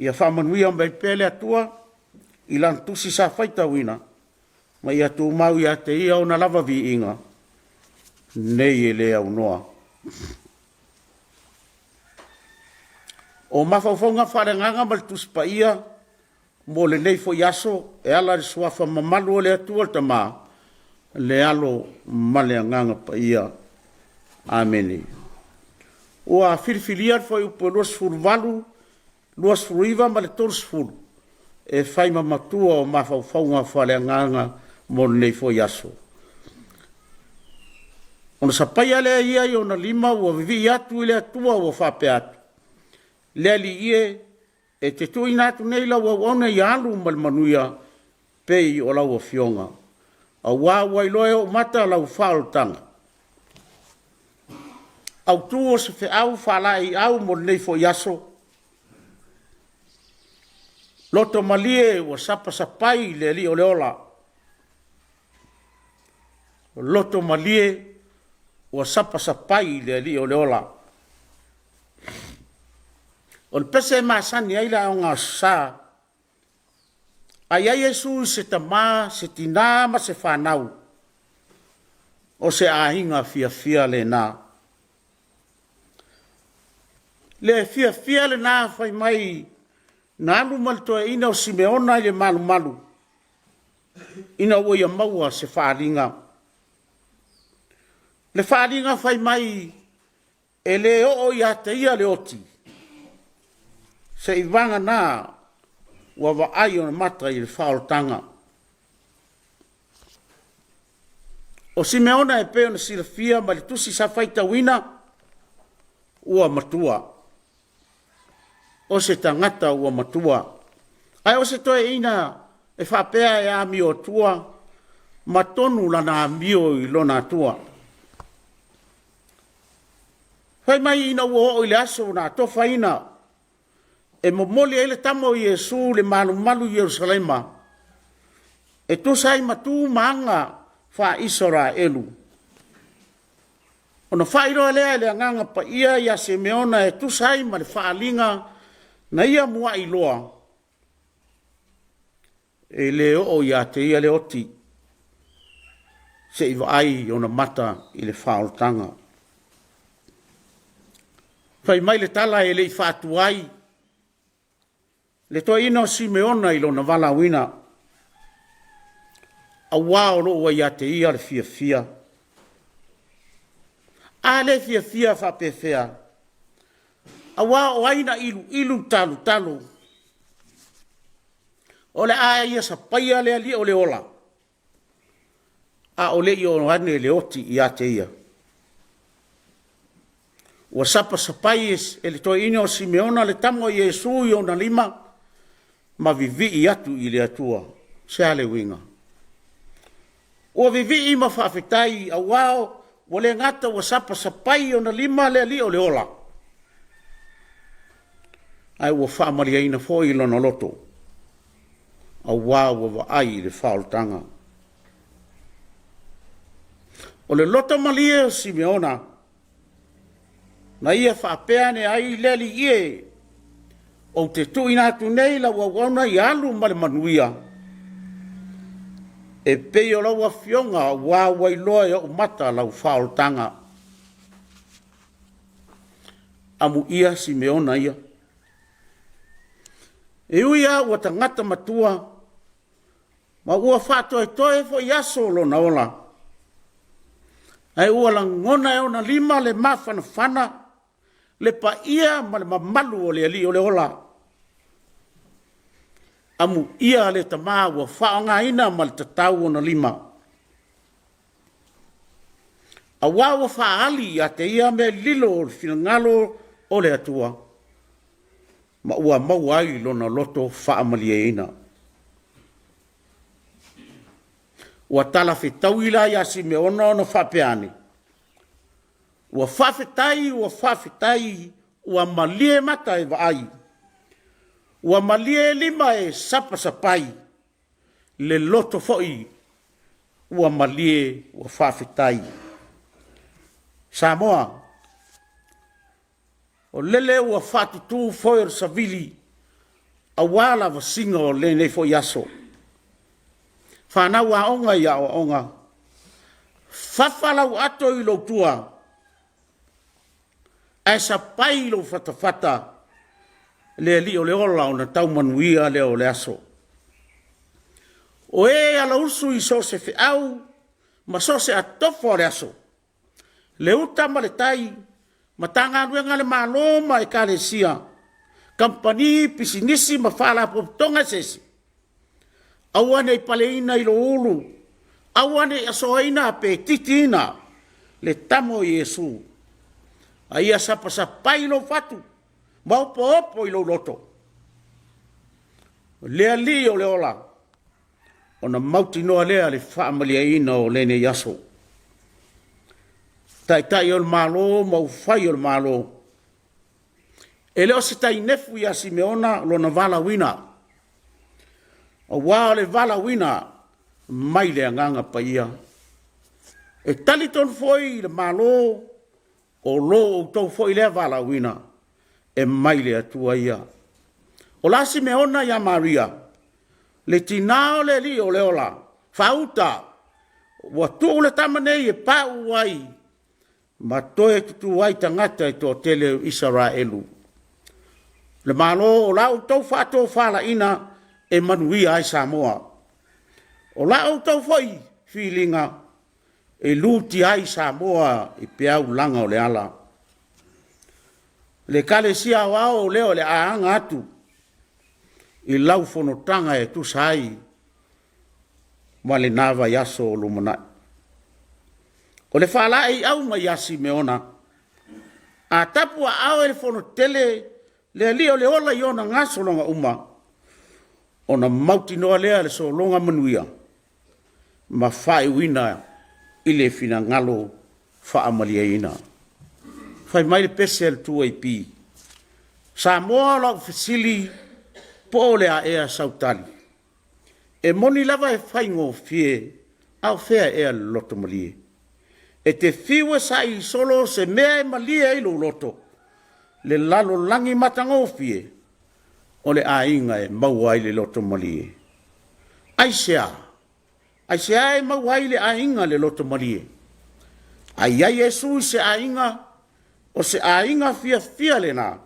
Ia faamanuia mai pea le Atua i lana tusi sa faitauina ma ia tumau ia te ia ona lava viiga nei e le aunoa. O mafaufauga faaleagaga ma le Tusi Paia mo lenei foi aso e ala i le suafa mamalu o le Atua le Tama, le Alo ma le Agaga Paia. Amene. Ua filifilia le fuaiupu e 28, 29 ma le 30 e fai ma matua o mafaufauga faaleagaga mo lenei foi aso. Ona sapaia lea ia i ona lima ua vivii atu i le Atua ua faapea atu, Le Alii e, e te tuuina atu nei lau auauna ia alu ma le manuia pei o lau Afioga, auā ua iloa e ou mata lau faaolataga. Autu o se feau faalaeiau mo lenei foi aso, loto malie ua sapasapai le Alii o le ola. Loto malie ua sapasapai le Alii o le ola. O le pese e masani ai le aoga Aso Sa, a i ai Iesu i se tama, se tina ma se fanau, o se aiga fiafia lena. Le fiafia lena fai mai na alu ma le toeaina o Simeona i le malumalu ina ua ia maua se faaaliga. Le faaaliga fai mai e le oo ia te ia le oti, seivagana ua vaai ona mata i le faaolataga. O Simeona e pei ona silafia mai le tusi sa faitauina, ua matua. O se tagata ua matua. Ae o se toeaina e faapea e amio atua ma tonu lana amio i lona atua. Fai mai ina ua oo i le aso na atofaina e momoli ai le tama o Iesu i le malumalu i Yerusalema e tusa ai ma tu ma aga faa-Isaraelu. Ona faailoa lea e le Agaga Paia ia Simeona e tusa ai ma le faaaliga na ia muai iloa, e le oo ia te ia le oti, se i vaai ona mata i le faaolataga. Fai mai le tala e le i faatuai le toeaina o Simeona i lona valaauina, auā o lo o ua ia te ia le fiafia. A le fiafia faapefea, auā o ai na iluilu talutalu, o le a ia sapaia le alii o le ola, a o le i oo ane le oti ia te ia. Ua sapasapai e le toeaina o Simeona le tama o Iesu i ona lima ma vivii atu i le Atua. Se a le uiga? Ua vivii ma faafetai auā ua le gata ua sapasapai i ona lima le Alii o le ola, ae ua faamalieina foi lona loto, auā ua vaai i le faaolataga. O le loto malie o Simeona, na ia faapea ane ai le Alii e, ou te tuuina atu nei lau auauna ia alu ma le manuia, e pei o lau afioga auā ua iloa e ou mata lau faaolataga. Amuia Simeona ia. E ui lava ua tagata matua, ma ua faatoetoe foi aso o lona ola, ae ua lagona e ona lima le mafanafana, le paia ma le mamalu o le Alii o le ola. Amuia le tama ua faaaogaina ma le tatau ona lima. Auā ua faaali ia te ia mea lilo o le finagalo o le Atua, ma ua maua ai lona loto faamalieina. Ua talafetaui la ia Simeona ona faapea ane, Ua faafetai, ua faafetai, ua malie mata e vaai, ua malie lima e sapasapai, le loto foi ua malie ua faafetai. Samoa, o lele ua faatutu foe o le savili. Aua lavasiga o lenei foi aso. Fanau aoga i aoaoga, fafa lau ato i lou tua, ae sapai i lou fatafata le Alii o le ola ona tau manuia lea o le aso. O e alausu i so o se feau ma so o se atofa o le aso, le uta ma le tai, Matagaluega a le Malo ma Ekalesia, kamupani, pisinisi ma faalapotopotoga eseese, aua ne i paleina i lou ulu, aua ne i asoaina pe titiina le tama o Iesu, a ia sapasapai i lou fatu ma opoopo i lou loto le Alii o le ola, ona mautinoa lea le faamalieina o lenei aso. Taitai o le Malo ma upufai o le Malo, e le o se tainefu ia Simeona lona valaauina, aua o le valaauina mai le Agaga Paia. E talitonu foi le Malo o lo outou foi lea valaauina e mai le Atua ia. O le a Simeona ia Maria, le tina o le Alii o le ola, faauta, ua tuu le tama nei e pauu ai ma toe tutu ai tagata e toatele o Isaraelu. Le Malo o la outou faatofalaiga e manuia ai Samoa. O la outou foi filiga e lutia ai Samoa i peau laga o le ala. Le Ekalesia Aoao lea o le a aga atu i lau fonotaga e tusa ai ma lena vaiaso o lumanai. O le faalaeiau mai ia Simeona, a tapuaaao e le fonotele le Alii o le ola i ona gasologa uma, ona mautinoa lea le sologa manuia ma faaiuina i le finagalo faamalieina. Fai mai le pese a le 2AP, Samoa o lau fesili po o le a ea sau tali? E moni lava e faigofie, a o fea ea le loto malie? E te fiu e saili solo se mea e malie ai lou loto, le lalolagi matagofie, o le aiga e maua ai le loto malie. Aisea? Aisea e maua ai le aiga le loto malie? A i ai Iesu i se aiga, o se aiga fiafia lena,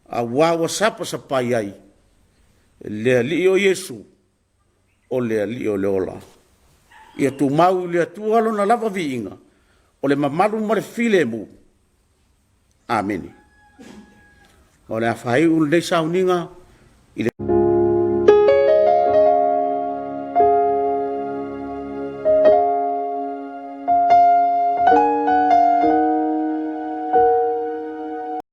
aua ua sapasapai ai le Alii o Iesu, o le Alii o le ola. Ia tumau i le Atua lona lava viiga, o le mamalu ma le filemu. Amene. O le a faaiu lenei sauniga.